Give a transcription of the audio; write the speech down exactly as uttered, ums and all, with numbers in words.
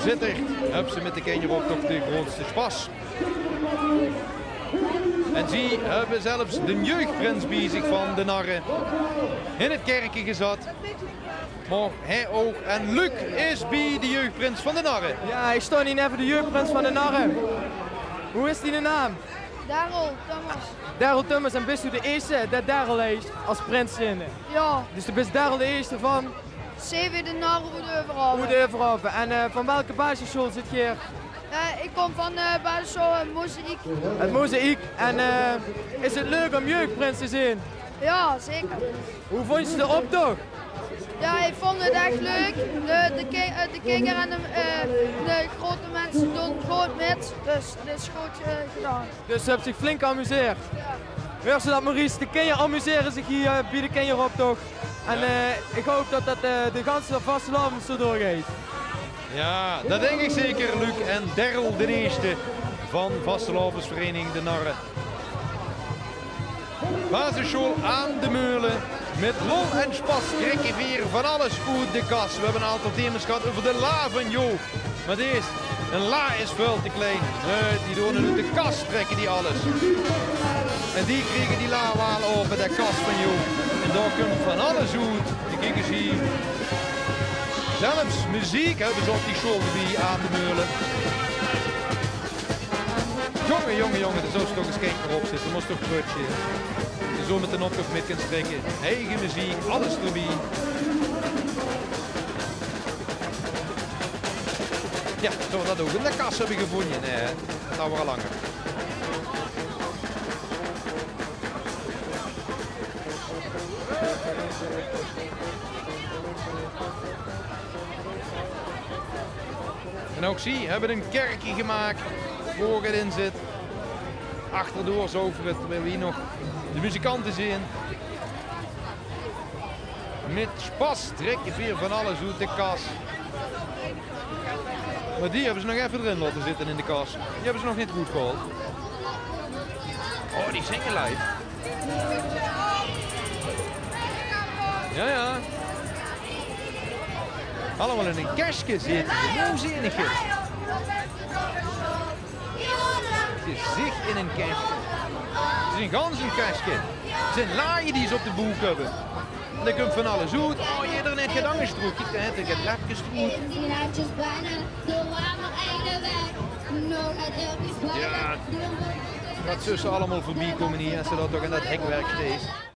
Zitterd höbbe ze mit de kinjeroptoch de groeatste sjpas. En zie höbbe zelfs de jeugprins bie zich van de Narre in 't kerke gezat. Mer hae ouch. En Luc is bie de jeugprins van de Narre. Jao, ich sjtaon hie neve de jeugprins van de Narre. Wie is diene naam? Daryl Tummers. Daryl Tummers, en bis doe de ierste dae Daryl heet es prins zeen? Jao. Dus doe bis Daryl de ierste van C W de Narre oet Euverhaove. Oet Euverhaove. En, eh, van welke basissjoel zit geer? Eh, ich kóm van, eh, basissjoel, eh, Mozaïek. 't Mozaïek. En, eh, is 't leuk óm jeugprins te zeen? Jao, zeker. Wie vónjs se de optoch? Jao, ich vónj 't ech leuk. De, de ki-, eh, de kinjer en de, eh, de groeate minse doon good mit. Dus 't is good, eh, gedaon. Dus ze höbbe zich flink geamuseerd. Jao. Huurs se dat, Maurice? De kinjer amusere zich hie, eh, bie de kinjeroptoch. En, eh, ich haop dat dat, eh, de ganse vastelaovend zoe doorgeit. Jao, dat dink ich zeker, Luc. En Daryl d'n Ierste van vastelaovesvereiniging De Narre. Basissjoel Aan de Meule. Mit lol en sjpas kriege veer van alles oet de kas. Veer höbbe 'n aantal thema's gehad euver de la van Jo. Mer dees, ein la is väöl te klein. Nae, die doon 't oet de kas trèkke, die alles. En die kriege die la waal aope de kas van Jo. En dao kump van alles oet. Kiek ins hie. Zelfs meziek höbbe ze op die sjool d'rbie, Aan de Meule. Jónge, jónge, jónge, dao zóws se toch ins kènker op zitte. Mós toch preutsje. Zoe mit d'n optoch mit kins trèkke. Eige meziek, alles d'rbie. Jao, zólle v'r dat ouch in de kas höbbe gevónje? Nae, dat waor al langer. En ouch zie höbbe 'n kèrkje gemaak, wo 't in zit. Achterdoor zouge v'r 't, terwiel v'r hie nog de muzikante zeen. Mit sjpas trèkke veer van alles oet de kas. Mer die höbbe ze nog effe d'rin laote zitte in de kas. Die höbbe ze nog neet d'roet gehaold. Oh, die zinge live. Jao, jao. Allemaol in ein kèske zitte. Wie zeen ich 't? Ze zit in ein kèske. 't Is ein gans ein kèske. 't Zeen laje die ze op de boek höbbe. En dao kump van alles oet. Oh, jederein haet get angers d'roet. Kiek, dao haet 'r get lepkes d'roet. Jao. Wat zóws se allemaol veurbie kómme hie, es se dao toch in dat hekwerk steis.